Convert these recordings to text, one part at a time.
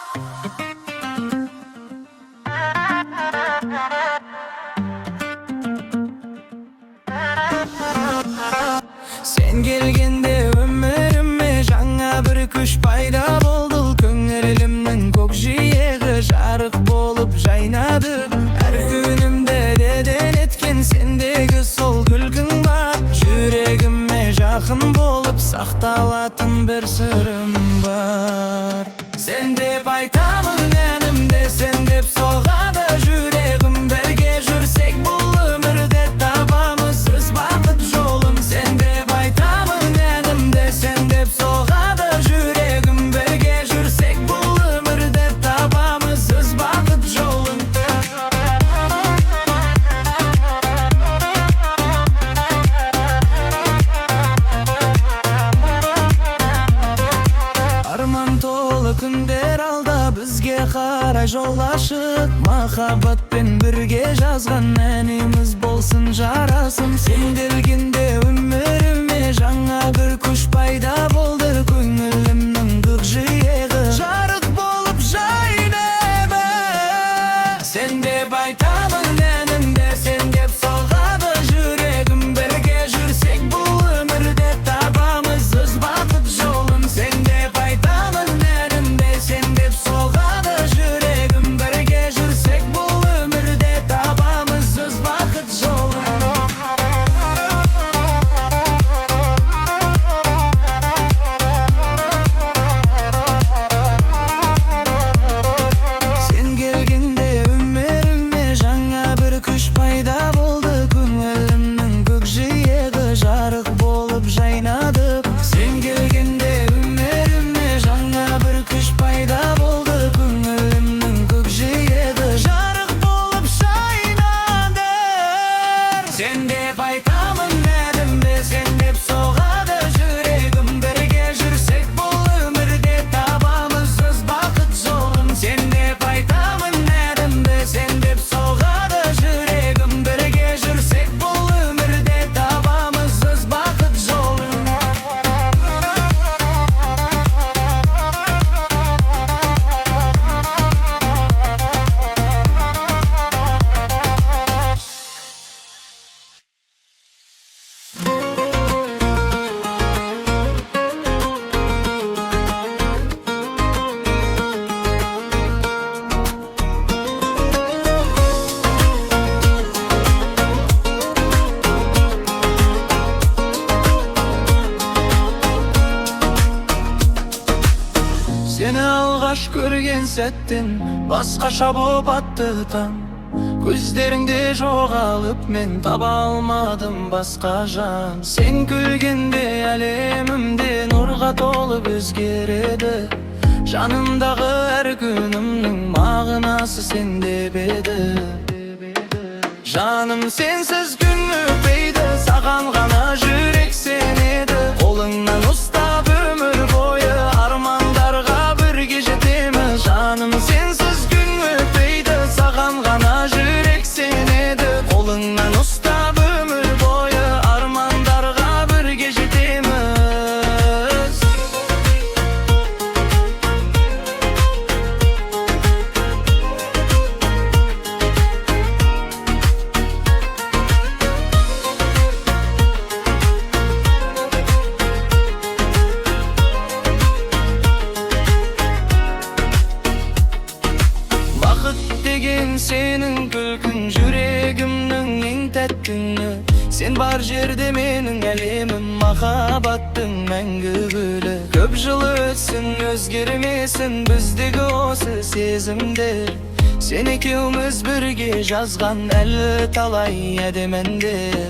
Сен келгенде өміріме жаңа бір күш пайда болды. Көңілімнің көкжиегі жарық болып жайнады. Әр күнімді ерек еткен сендегі сол күлкің бар. Жүрегіме жақын болып сақталатын бір сырым бар. Сен деп айтамын әнімде, сен деп соғады жүрегім. Бірге жүрсек, бұл өмірде табамыз біз бақыт жолын. Сен деп айтамын әнімде, сен деп соғады жүрегім. Бірге жүрсек, бұл өмірде табамыз біз бақыт жолын. Арман толы күндер алда, бізге қарай жол ашық. Махаббатпен бірге жазған әніміз болсын жарасым. Сен келгенде өміріме жаңа бір күш пайда болды. Көңілімнің көкжиегі жарық болып жайнады. Сен деп айтамын әнімде, сен деп соғады жүрегім. Бірге жүрсек, бұл өмірде табамыз біз бақыт жолын. Сен деп айтамын әнімде, сен деп соғады жүрегім. Бірге жүрсек, бұл өмірде табамыз біз бақыт жолын. Сен келгенде өміріме жаңа бір күш пайда болды. Көңілімнің көкжиегі жарық болып жайнады. Сен келгенде өміріме жаңа бір күш пайда болды. Көңілімнің көкжиегі жарық болып жайнады. Сен деп айтамын әнімде, сен деп соғады жүрегім. Бірге жүрсек, бұл өмірде табамыз біз бақыт жолын. Сен деп айтамын әнімде, сен деп соғады жүрегім. Бірге жүрсек, бұл өмірде табамыз біз бақыт жолын. Сені алғаш көрген сәттен басқаша боп атты таң. Көздеріңде жоғалып, мен таба алмадым басқа жан. Сен күлгенде әлемімде нұрға толып өзгереді. Жанымдағы әр күнімнің мағынасы сен деп еді. Жаным, сенсіз күн өтпейді, саған ғана жүрек сенеді. Қолыңнан ұстап өмір бойы армандарға бірге жетеміз. Жаным, сенсіз күн өтпейді, саған ғана жүрек сенеді. Қолыңнан ұстап өмір бойы армандарға бірге жетеміз. Бақыт деген сенің күлкің, жүрегімнің ең тәттіңі. Сен бар жерде менің әлемім махаббаттың мәңгі гүлі. Көп жыл өтсін, өзгермесін біздегі осы сезімдер. Сен екеуміз бірге жазған әлі талай әдемі әндер.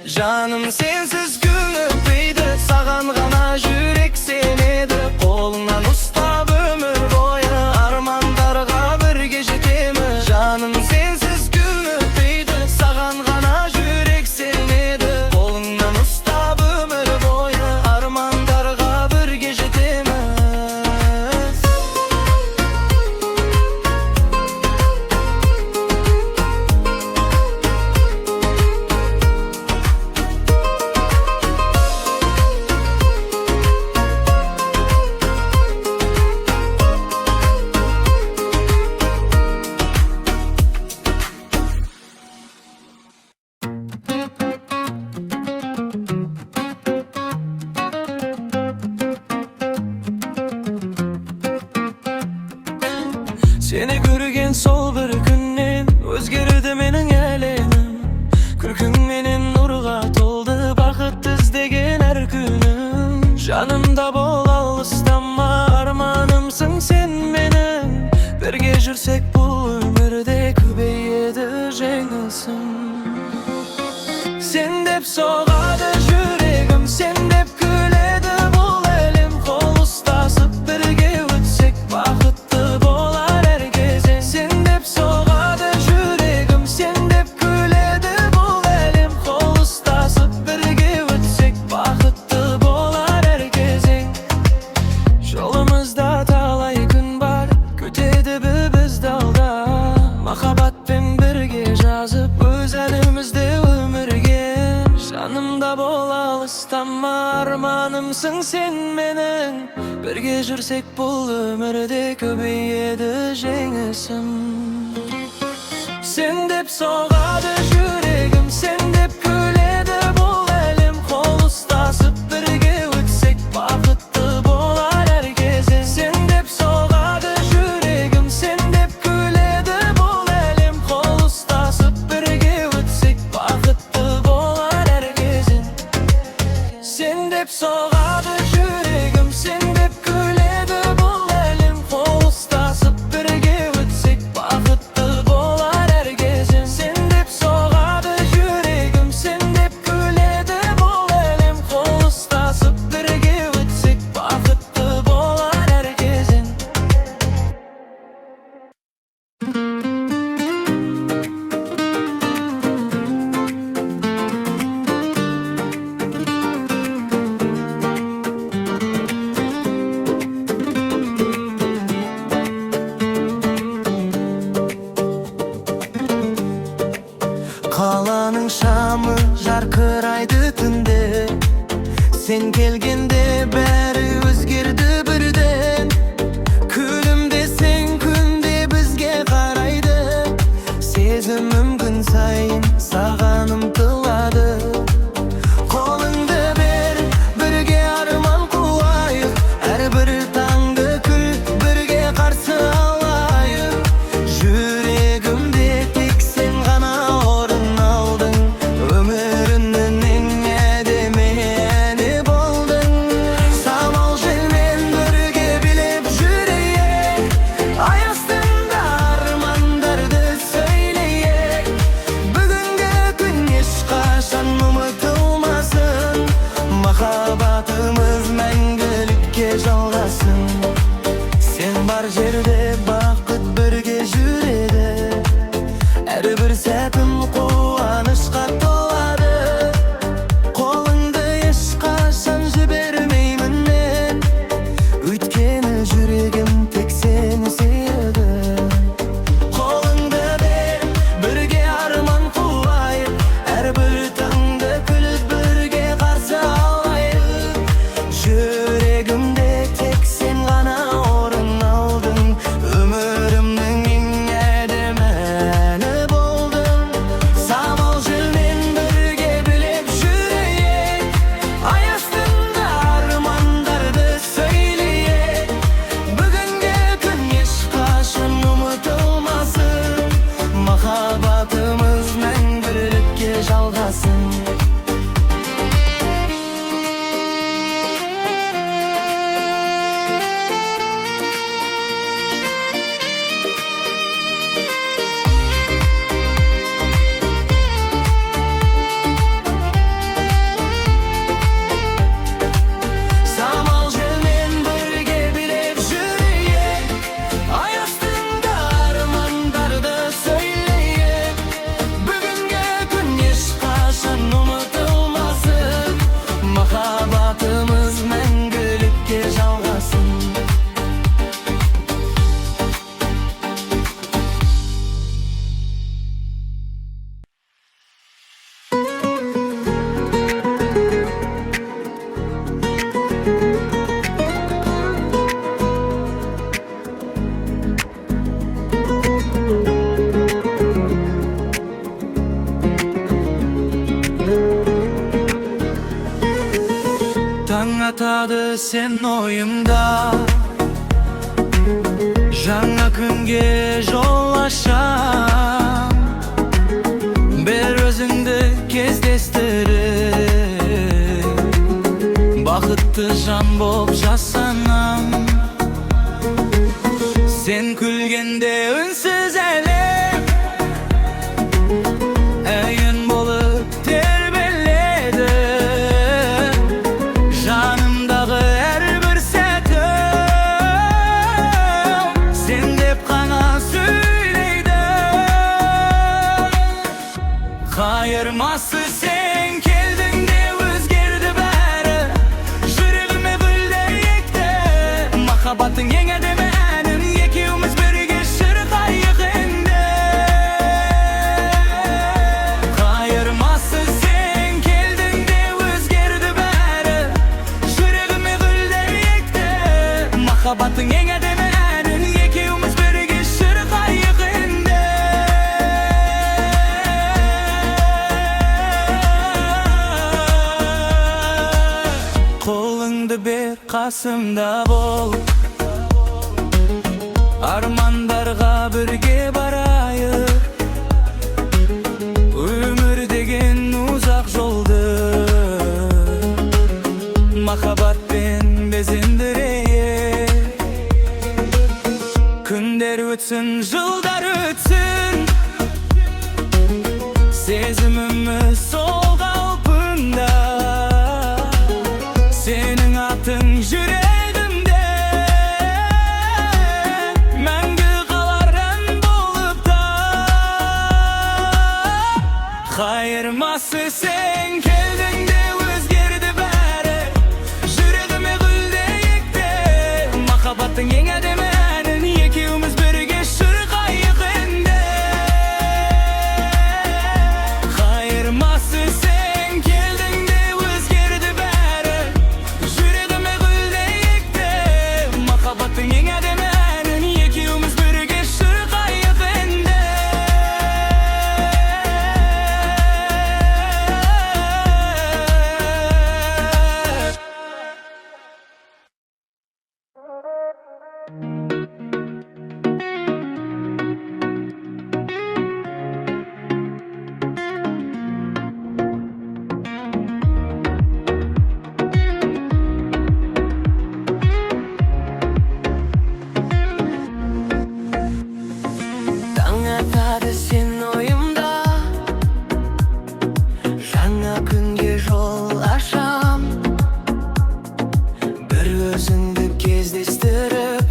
Жаным, сенсіз күн өтпейді, саған ғана жүрек сенеді. Қолыңнан ұстап өмір бойы армандарға бірге жетеміз. Жаным, сенсіз күн өтпейді, саған ғана жүрек сенеді. Қолыңнан ұстап өмір бойы армандарға бірге жетеміз. Сені көрген сол бір күннен өзгерді менің әлемім. Күлкіңменен нұрға толды бақыт іздеген әр күнім. Жанымда бол, алыстама, арманымсың сен менің. Бірге жүрсек, бұл өмірде көбейеді жеңісім. Сен деп соғады жүрегім, сен деп күледі бұл әлем. Қол ұстасып бірге өтсек, бақытты болар әр кезең. Сен деп соғады жүрегім, сен деп күледі бұл әлем. Қол ұстасып бірге өтсек, бақытты болар әр кезең. Жолымызда талай күн бар, күтеді бізді алда. Махаббатпен бірге жазып өз әнімізді өмірге. Жанымда бол, алыстама, арманымсың сен менің. Бірге жүрсек, бұл өмірде көбейеді жеңісім. Сен деп соғады жүрегім, сен деп күледі бұл әлем. Қол ұстасып бірге өтсек, бақытты болар әр кезең. Сен деп соғады жүрегім, сен деп күледі бұл әлем. Қол ұстасып бірге өтсек, бақытты болар әр кезең. Сен деп соғады жүрегім, сен деп күледі бұл әлем. Қол ұстасып бірге өтсек, бақытты болар әр кезең. Сен деп соғады жүрегім, сен деп күледі бұл әлем. Қол ұстасып бірге өтсек, бақытты болар әр кезең. Қаланың шамы жарқырайды түнде. Сен келгенде бәрі өзгерді бірден. Күлімдесең, күнде бізге қарайды. Сезімім күн сайын саған ұмтылады. Қолыңды бер, бірге арман қуайық. Әрбір таңды күл бірге қарсы алайық. Жүрегімде тек сен ғана орын алдың. Өмірімнің ең әдемі әні болдың. Самал желмен бірге билеп жүрейік. Ай астында армандарды сөйлейік. Бүгінгі күн ешқашан ұмытылмасын. Махаббатымыз мәңгілікке жалғасын. Сен бар жерде бақыт бірге жүреді. Әрбір сәтім қуанышқа толады. Қолыңды ешқашан жібермеймін мен. Өйткені жүрегім тек сені сүйеді. Қолыңды бер, бірге арман қуайық. Әрбір таңды күліп бірге қарсы алайық. Жүрегімде тек сен ғана орын алдың. Өмірімнің ең әдемі әні болдың. Самал желмен бірге билеп жүрейік. Ай астында армандарды сөйлейік. Бүгінгі күн ешқашан ұмытылмасын. Махаббатымыз мәңгілікке жалғасын. Самал желмен бірге билеп жүрейік. Ай астында армандарды сөйлейік. Бүгінгі күн ешқашан ұмытылмасын. Махаббатымыз мәңгілікке жалғасын. Таң атады сен ойымда. Жаңа күнге жол ашам. Бір өзіңді кездестіріп, бақытты жан боп жасанам. Сен күлгенде үнсіз әлем әуен болып тербеледі. Жанымдағы әрбір сәтім сен деп қана сөйлейді. Қайырмасы, сен келдің де, өзгерді бәрі. Жүрегіме гүлдер екті. Махаббаттың ең әдемі әнін екеуміз бірге шырқайық енді. Қайырмасы, сен келдің де, өзгерді бәрі. Жүрегіме гүлдер екті. Махаббаттың ең әдемі әнін екеуміз бірге шырқайық енді. Қолыңды бер, қасымда бол. Армандарға бірге барайық. Өмір деген ұзақ жолды махаббатпен безендірейік. Күндер өтсін, жылдар өтсін, сезіміміз сол қалпында. Сенің атың жүрегімде мәңгі қалар ән болып та. Қайырмасы, сен келдің де, өзгерді бәрі. Жүрегіме гүлдер екті. Махаббаттың ең әдемі әнін екеуміз бірге шырқайық енді. Қайырмасы, сен келдің де, өзгерді бәрі. Жүрегіме гүлдер екті. Махаббаттың ең әдемі әнін екеуміз бірге шырқайық енді. Таң атады, сен ойымда. Жаңа күнге жол ашам. Бір өзіңді кездестіріп.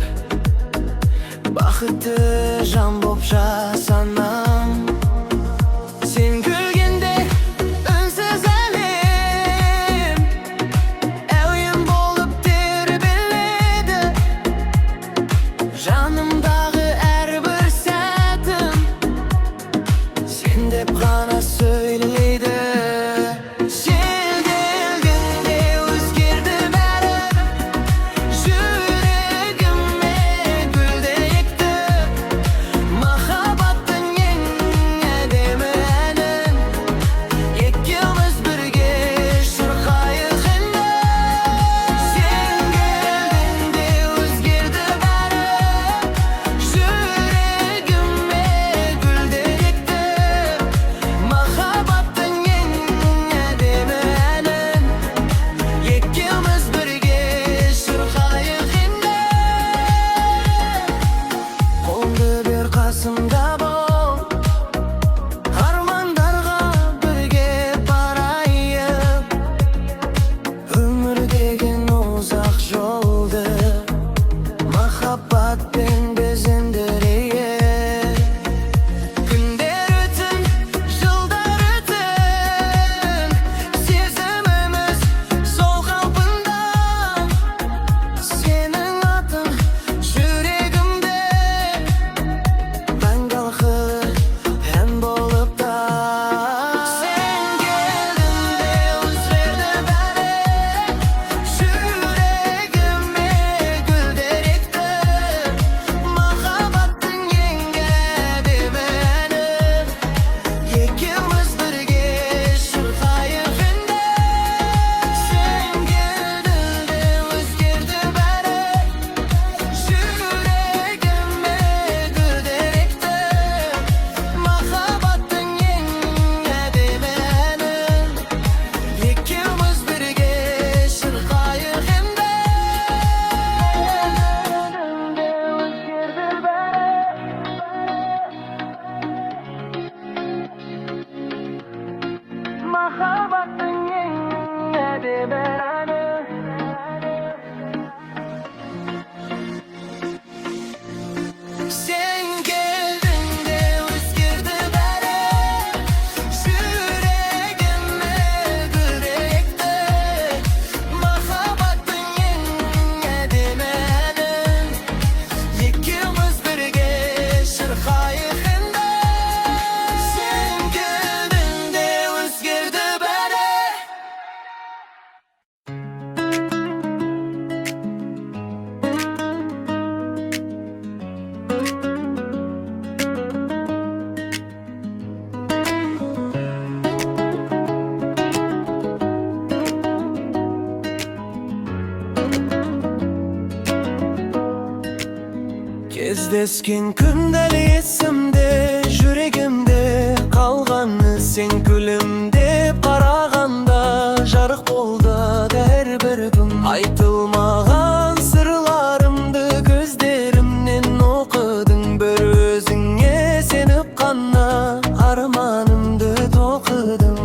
Кездескен күн әлі есімде, жүрегімде қалғаны. Сен күлімдеп қарағанда, жарық болды әрбір күн. Айтылмаған сырларымды көздерімнен оқыдың. Бір өзіңе сеніп қана арманымды тоқыдым.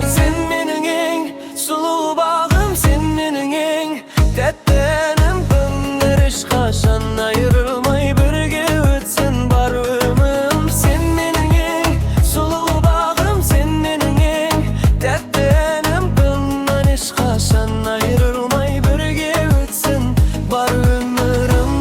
Сен менің ең сұлу бағым, сен менің ең тәтті әнім. Өмір ешқашан айырылмай, бірге өтсін бар өмірім. Сен менің ең сұлу бағым, сен менің ең тәтті әнім. Өмір ешқашан айырылмай, бірге өтсін бар өмірім.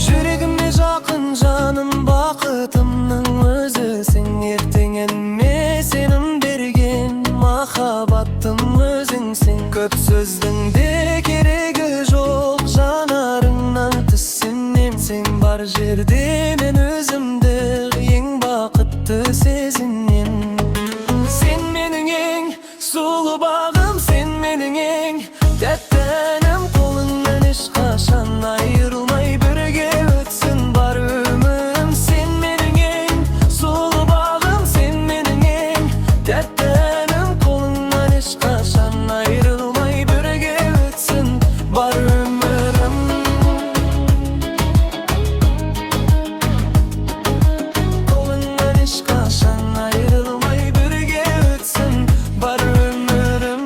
Жүрегіме жақын жаным, бақытымның өзісің. Ертеңіме сенім берген махаббаттың өзіңсің. Көп сөздің де керегі жоқ, жанарыңнан түсінем. Сен бар жерде мен өзімді ең бақытты сезінем. Сен менің ең сұлу бағым, сен менің ең тәтті әнім. Қолыңнан ешқашан айырылмай, бірге өтсін бар өмірім. Сен менің ең сұлу бағым, сен менің ең тәтті әнім. Қолыңнан ешқашан айырылмай, бірге өтсін бар өмірім. Қолыңнан ешқашан айырылмай, бірге өтсін бар өмірім.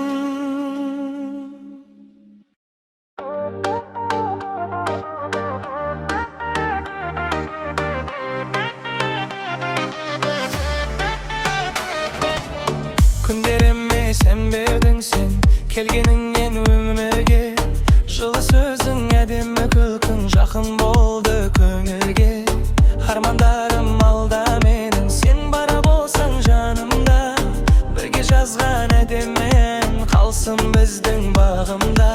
Күндеріме сен бердің, сен келгеніңнен өмірге. Жылы сөзің, әдемі күлкің жақын болды көңілге. Армандарым алда менің, сен бара болсаң жанымда. Бірге жазған әдемі ән қалсын біздің бағымда.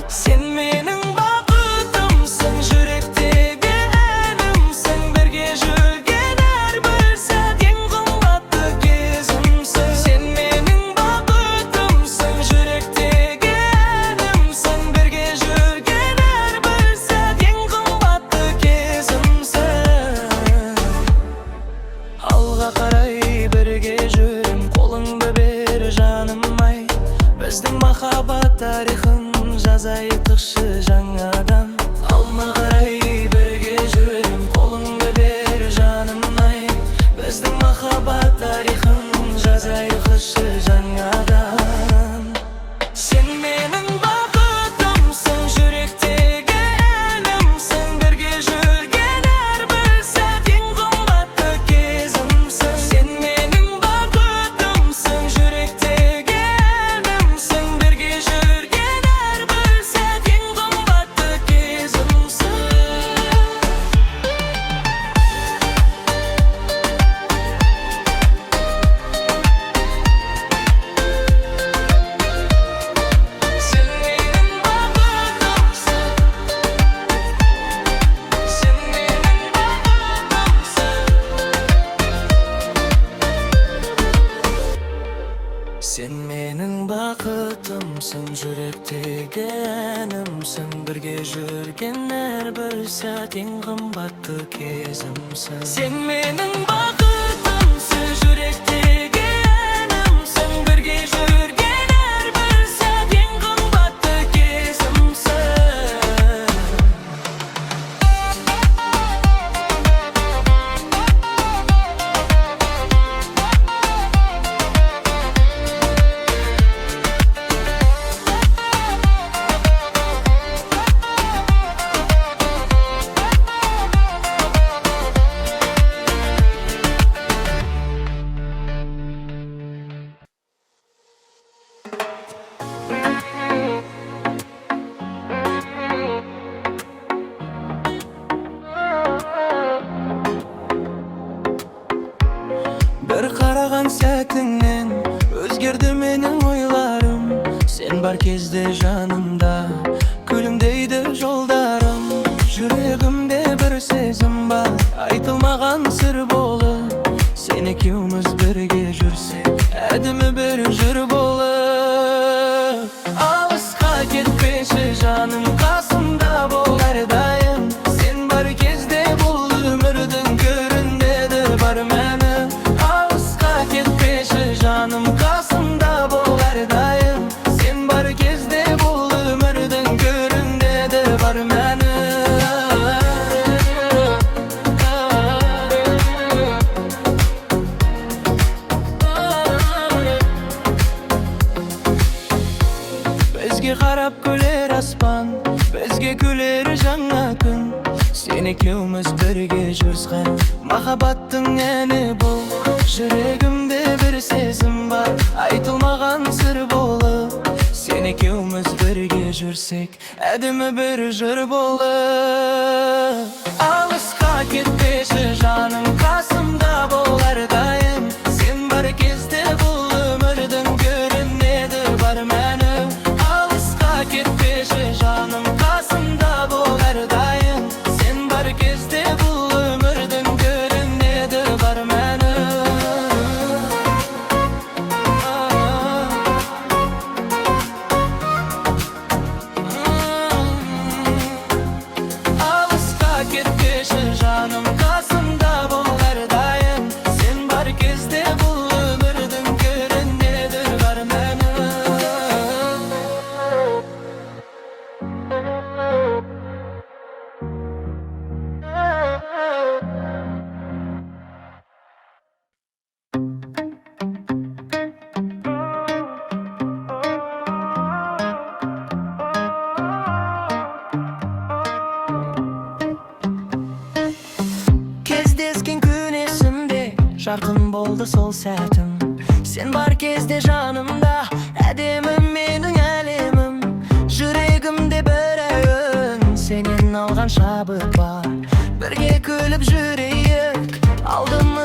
Сен менің бақытымсың, жүректегі әнімсің. Бірге жүрген әрбір сәт ең қымбатты кезімсің. Сен менің бақытымсың, жүректегі әнімсің. Бірге жүрген әрбір сәт ең қымбатты кезімсің. Алға қарай бірге жүрем, қолыңды бер, жаным ай. Біздің махаббат тарихын жазайықшы жаңадан. Алға қарай бірге жүрем, қолыңды бер, жаным ай. Біздің махаббат тарихын жазайықшы жаңадан. Сен менің бақытымсың, жүректегі әнімсің. Бірге жүрген әрбір сәт ең қымбатты кезімсің. Сен менің бақытымсың, жүректегі әнімсің. Бірге жүрген әрбір сәт ең қымбатты кезімсің. Сен менің бақытымсың. Сен менің бақытымсың. Сен менің бақытымсың, жүректегі әнімсің. Бірге жүрген әрбір сәт ең қымбатты кезімсің. Сен менің бақытымсың, жүректегі әнімсің. Бірге жүрген әрбір сәт ең қымбатты кезімсің. Бір қараған сәтіңнен өзгерді менің ойларым. Сен бар кезде жанымда күлімдейді жолдарым. Жүрегімде бір сезім бар, айтылмаған сыр болып. Сен екеуміз. екеуміз бірге жүрсек. Махаббаттың әні бұл. Жүрегімде бір сезім бар, айтылмаған сыр болып. Сен екеуміз бірге жүрсек, әдемі бір жыр болып. Алысқа кетпеші, жаным, қасымда бол әрдайым. Сен бар кезде бұл өмірдің көрінеді бар мәні. Алысқа кетпеші, жаным, қасымда бол әрдайым. Сен бар кезде бұл өмірдің көрінеді бар мәні. Алысқа кетпеші, жаным, қасымда бол әрдайым. Сен бар кезде бұл өмірдің көрінеді бар мәні. Кездескен күн есімде, жарқын болды сол сәтім. Сен бар кезде жанымда, әдемі менің әлемім. Жүрегімде бір әуен, сенен алған шабыт бар. Бірге күліп жүрейік, алдым.